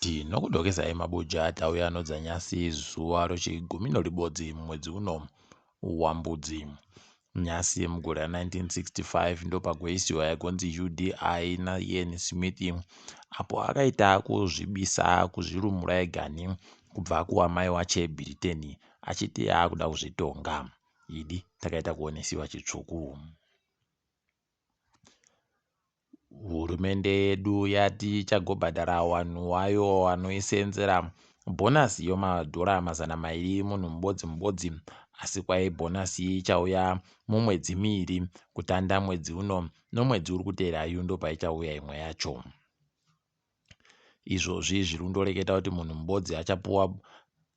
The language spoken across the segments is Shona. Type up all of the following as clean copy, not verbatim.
Tinokudokezai mabuja tauya nodzanyasi zuva rochigumi noribodzi mumwedzi uno waMbudzi. Nyasi mugore ra 1965 ndopagoisiwa yagonzi UDI naIan Smith apo akaita kuzvibisa kuzvirumura egani kubva kuwamai wache Bhiriteni achiti akuda kuzvitonga. Idi takaita kuonesiwa chitsvuku. Hurumende yedu yati ichagobhadhara wanhu wayo wanoisenzera bhonasi yomadhora 200 munhu mubodzi mubodzi asi kwai bhonasi iyi ichauya mumwedzi miiri kutanda mwedzi uno nomwedzi uri kuteera yu ndopaichauya imwe yacho. Izvozvi zviri kundoreketa kuti munhu mubodzi achapuwa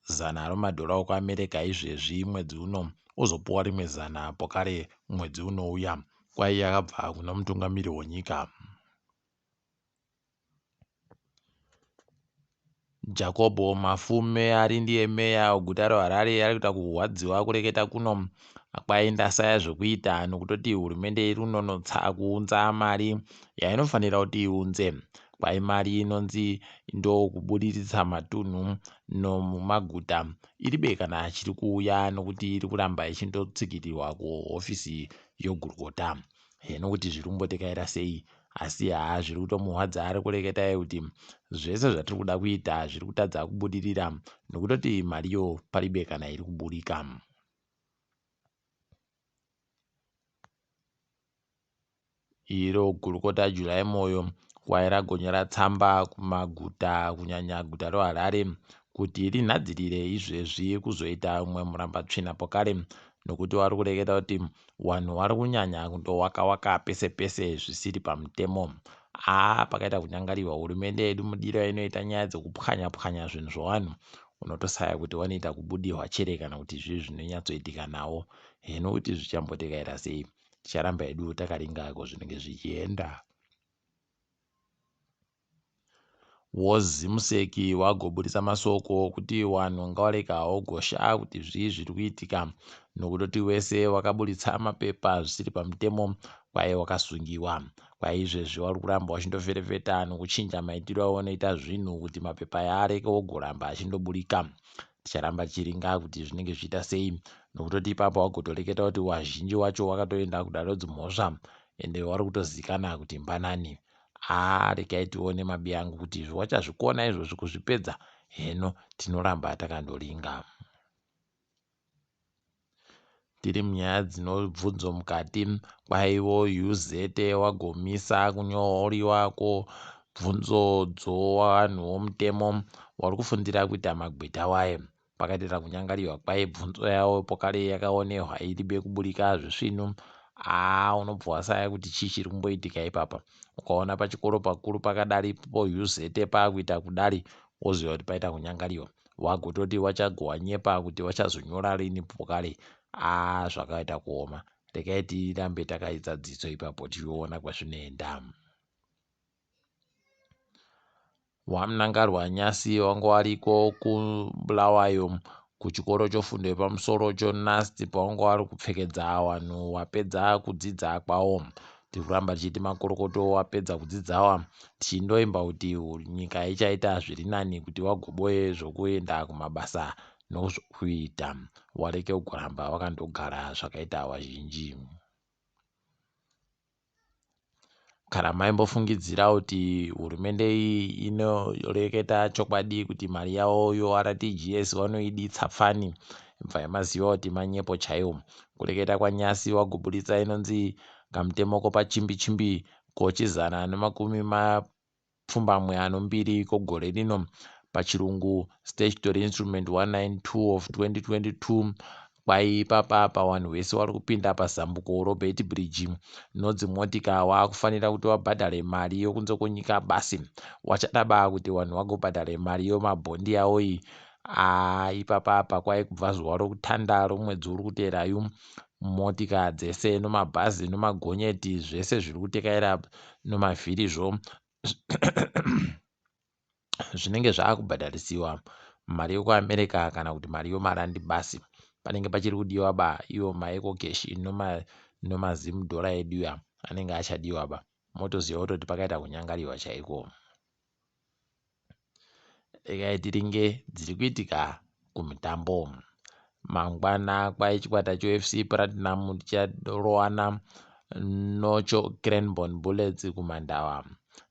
zana romadhora okuAmerica izvezvi mwedzi uno ozopuwa rimwe zana pokare mwedzi unouya. Kwai yakabva kuna mutungamiri wenyika. Jacob Mafume ari ndiye meya weguta reHarare ari kuita kurwadziwa kureketa kuno kwai ndasaya zvekuita nokutoti hurumende iri kunonotsa kuunza mari yainofanira kuti iunze. Kwai mari inonzi ndokubudiritsa matunhu nomumaguta iribe kana chiri kuuya nokuti iri kuramba ichindotsikirirwa kuhofisi yogurukota. Heno kuti zviri kumbotekaira sei asi haa zviri kutomuhwadza ari kureketa iye kuti zvese zvatiri kuda kuita zviri kutadza kubudirira nokutoti mariyo paribe kana iri kuburika. Iro gurukota July Moyo kwai ragonyora tsamba kumaguta kunyanya guta reHarare kuti rinhadzirire izvezvi kuzoita umwe murambatsvina pokare nokuti wari kureketa kuti Wanhu wari kunyanya kundowaka waka pese pese zvisiri pamutemo. Haa pakaita kunyangariwa hurumende yedu mudiro yainoita nyaya dzekupwanya pwanya zvinhu zvewanhu unotosaya kuti wanoita kubudihwa chere kana kuti zvii zvinonyatsoitika nawo. Heno kuti zvichambotekaira sei. Ticharamba hedu takaringa kozvinenge zvichienda. WoZimsec wagoburitsa masoko okuti wanhu ngawarege hawo gosha kuti zvii zviri kuitika nokutoti wese wakaburitsa mapepa zvisiri pamutemo kwaye wakasungiwa. Kwaye izvezvi wari kuramba wachindoferefeta nokuchinja maitiro awanoita zvinhu kuti mapepa aya areke wogoramba achindoburika. Ticharamba tichiringa kuti zvinenge zvichiita sei nokutoti ipapo wagotoreketa kuti wazhinji wacho wakatoenda kudare dzimhosva ende wari kutozikana kuti mbanani. Haa regai tione mabiyangu kuti izvi wachazvikona izvozvi kuzvipedza heno tinoramba takandoringa. Tiri munyaya dzinobvunzo mukati kwaivo UZ wagomisa kunyoriwa ko bvunzo dzowanhu womutemo wari kufundira kuita magweta waye. Pakaitira kunyangariwa kwai bvunzo yawo pokare yakaonehwa iribe kuburika zvisvinu haa unobva wasaya kuti chii chiri kumboitika ipapa ukaona pachikoro pakuru pakadari po UZ pakuita kudari woziva kuti paita kunyangariwa wagototi wachagowanyepa kuti wachazonyora rini pokare haa zvakaita kuoma regai tirambe takaidza dzidzo ipapo tichiona kwazvinoenda. WaMnangarwa nyasi wanga wariko kuBulawayo kuchikoro chofundo yepamusoro choNUST pawanga wari kupfekedza wanhu wapedza kudzidza kwawo. Tiri kuramba tichiti makorokoto wapedza kudzidzawa tichindoimba kuti nyika ichaita zviri nani kuti wagoboye zvokuenda kumabasa nozvokuita wareke kugoramba wakandogara zvakaita wazhinji. Kana maimbofungidzira kuti hurumende iyi inoreketa chokwadi kuti mari yavo yoRTGS vanoiditsa pfani bvai maziva kuti manyepo chaiwo. Kureketa kwaNyasi wagoburitsa inonzi kamutemo kopachimbi chimbi kochizana nemakumi mapfumbamwe anombiri kogore rino pachirungu Statutory Instrument 192 of 2022 kwai ipapa apa wanhu wese wari kupinda pazambuko roBeitbridge nodzimotika waakufanira kuti wabhadhare mari yokunze kwenyika basi wachada ba kuti wanhu wagobhadhare mari yomabhondi yawo iyi aa ipapa apa kwai kubva zuva rokutanda romwedzi uri kuteerayu motika dzese nomabhazi nomagonyeti zvese zviri kutekaira nomavhirizvo zvinenge zvakubhadharisiwa mari yekuAmerica kana kuti mari yomarandi basi. Panenge pachiri kudiwa ba iwo maecocash nomazimudhora edu ya anenge achadiwa ba. Motoziva kutoti pakaita kunyangariwa chaiko. Regai tiringe dziri kuitika kumitambo. Mangwana kwai chikwata cheFC Platinum chicharowana nocho Cranborne Bullets kuMandawa.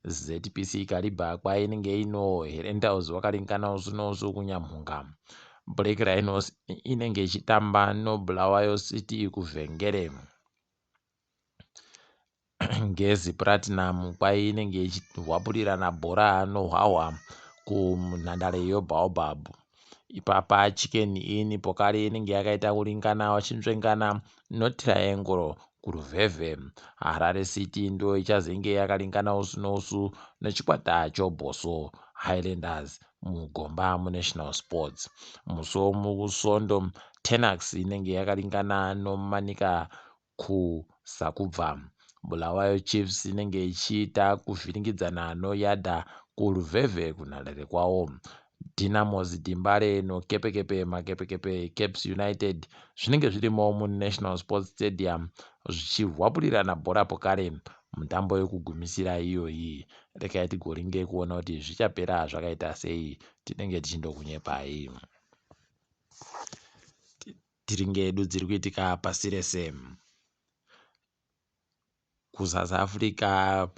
ZPC Kariba kwai inenge ino Herentals wakaringana usu nousu kuNyamhunga. Black Rhinos inenge ichitamba noBulawayo City kuVhengere. Ngezi Platinum kwai inenge ichihwapurirana bhora noHwahwa kunhandare yeBaobab. Ipapa Chicken Inn pokare inenge yakaita kuringana vachinzvengana noTriangle kuRuvhevhe. Harare City ndo ichazenge yakaringana usu nousu nechikwata choBosso Highlanders mugomba muNational Sports. Musi womuSondo Tenax inenge yakaringana noManica kuSakubva. Bulawayo Chiefs inenge ichiita kuvhiringidzana noYadah kuLuvhevhe kunhandare kwawo. Dynamos Dembare noKepekepe Makepekepe Caps United zvinenge zvirimo muNational Sports Stadium zvichihwapurirana bhora pokare mutambo yekugumisira iyoyi. Regai tigoringe kuona kuti zvichapera zvakaita sei tinenge tichindokunyepai. Tiringe yedu dziri kuitika pasi rese. KuSouth Africa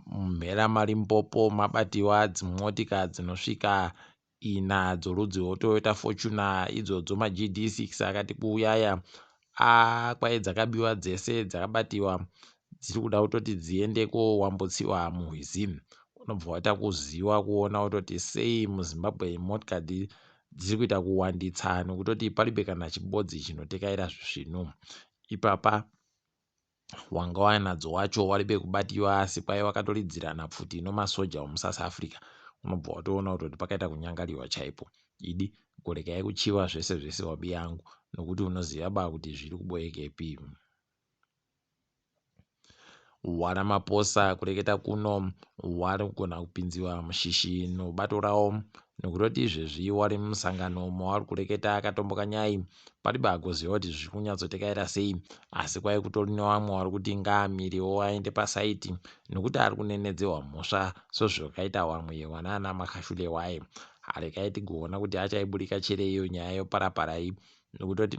mumhera maLimpopo mabatiwa dzimotika dzinosvika ina dzorudzi rweToyota Fortuner idzodzo maGD6 akati kuuya aya kwai dzakabiwa dzese dzakabatiwa dziri kuda kutoti dziende kowambutsiwa murwizi. Unobva waita kuziva kuona kutoti sei muZimbabwe motikari dziri kuita kuwanditsa nokutoti paribe kana chibodzi chinotekaira zvisvinu. Ipapa wanga wanadzo wacho waribe kubatiwa asi kwai wakatoridzirana pfuti nomasoja omuSouth Africa. Unobva watoona kutoti pakaita kunyangariwa chaipo. Idi gorekai kuchiva zvese zvese wabi yangu nokuti unoziva ba kuti zviri kuboekepi. WaRamaphosa kureketa kuno wari kugona kupinziwa mushishi nobato rawo nokutoti izvezvi wari mumusangano mawari kureketa akatomboka nyai paribe agoziva kuti zviri kunyatsotekaira sei asi kwai kutori nevamwe wari kuti ngaamirewo aende pasaiti nokuti ari kunenedzewa mhosva sezvakaita wamwe wanaana Makashule waye harekai tigoona kuti achaiburika chere iyo nyaya yoparaparai nokutoti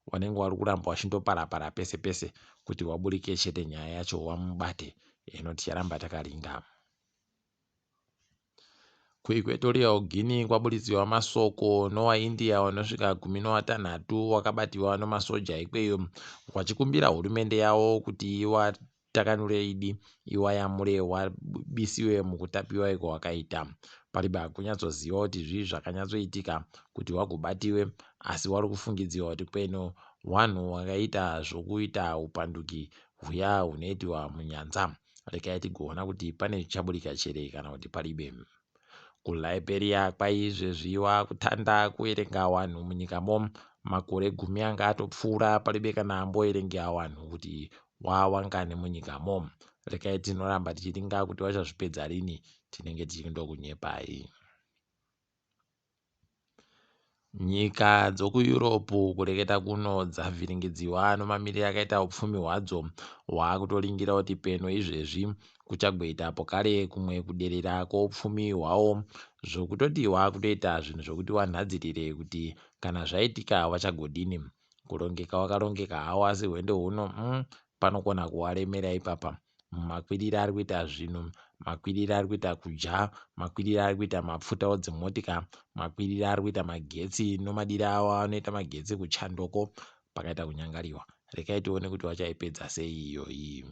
wanenge wari kuramba wachindoparapara pese pese kuti waburike chete nyaya yacho wamubate hino ticharamba takaringa. KuEquatorial Guinea kwabuditsiwa masoko nowaIndia wanosvika 18 wakabatiwa nomasoja ikweyo wachikumbira hurumende yawo kuti iwatakanure idi iwayamure wabisiwe mukutapiwa iko wakaita. Paribe kunyatsoziva kuti zvii zvakanyatsoitika kuti wagobatiwe asi wari kufungidziwa kuti kweno wanhu wakaita zvokuita upanduki huya hunoitiwa munyanza. Regai tigoona kuti pane chichaburika chere kana kuti paribe. KuLiberia kwaizvezvi wakutanda kuverenga wanhu munyikamo. Makore gumi anga atopfuura paribe kana amboverenga wanhu kuti wawangani munyikamo. Regai tinoramba tichiringa kuti wachazvipedza rini tinenge tichindokunyepai. Nyika dzokuEurope kureketa kuno dzavhiringidziwa nomamiriro akaita upfumi hwadzo hwaakutoringira kuti peno izvezvi kuchagoita pokare kumwe kuderera kwoupfumi hwawo zvokutoti hwaakutoita zvinhu zvokuti wanhadzirire kuti kana zvaitika wachagodini. Kurongeka wakarongeka hawo asi hwendo huno panokona kuwaremera ipapa. Makwiriro ari kuita zvinhu, makwiriro ari kuita kudya, makwiriro ari kuita mapfuta odzimotika, makwiriro ari kuita magetsi nomadiro awo anoita magetsi kuchandoko pakaita kunyangariwa. Rekai tione kuti vachaipedza sei iyoyi.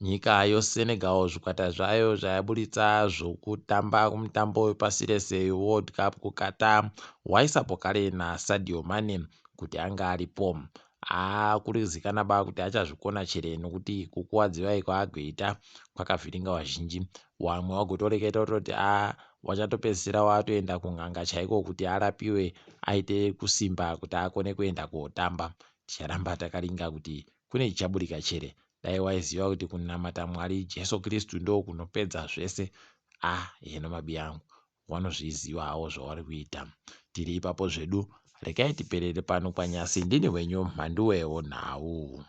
Nyika yoSenegal zvikwata zvayo zvayaburitsa zvokutamba kumutambo wepasi rese World Cup kuQatar waisapo kare naSadio Mane kuti anga aripo. Haa kuri zikana ba kuti achazvikona chere nokuti kukuwadziwa kwaagoita kwakavhiringa wazhinji. Wamwe wagotoreketa kutoti a wachatopedzisira watoenda kun'anga chaiko kuti arapiwe aite kusimba kuti akone kuenda kotamba. Ticharamba takaringa kuti kune chichaburika chere. Dai waiziva kuti kunamata Mwari Jesu Kristu ndokunopedza zvese. Ah heno mabiyangu wanozviziva hawo zvawari kuita. Tiri ipapo zvedu rekai tiperere pano kwanyasi ndini wenyu Mhanduwe wonhau.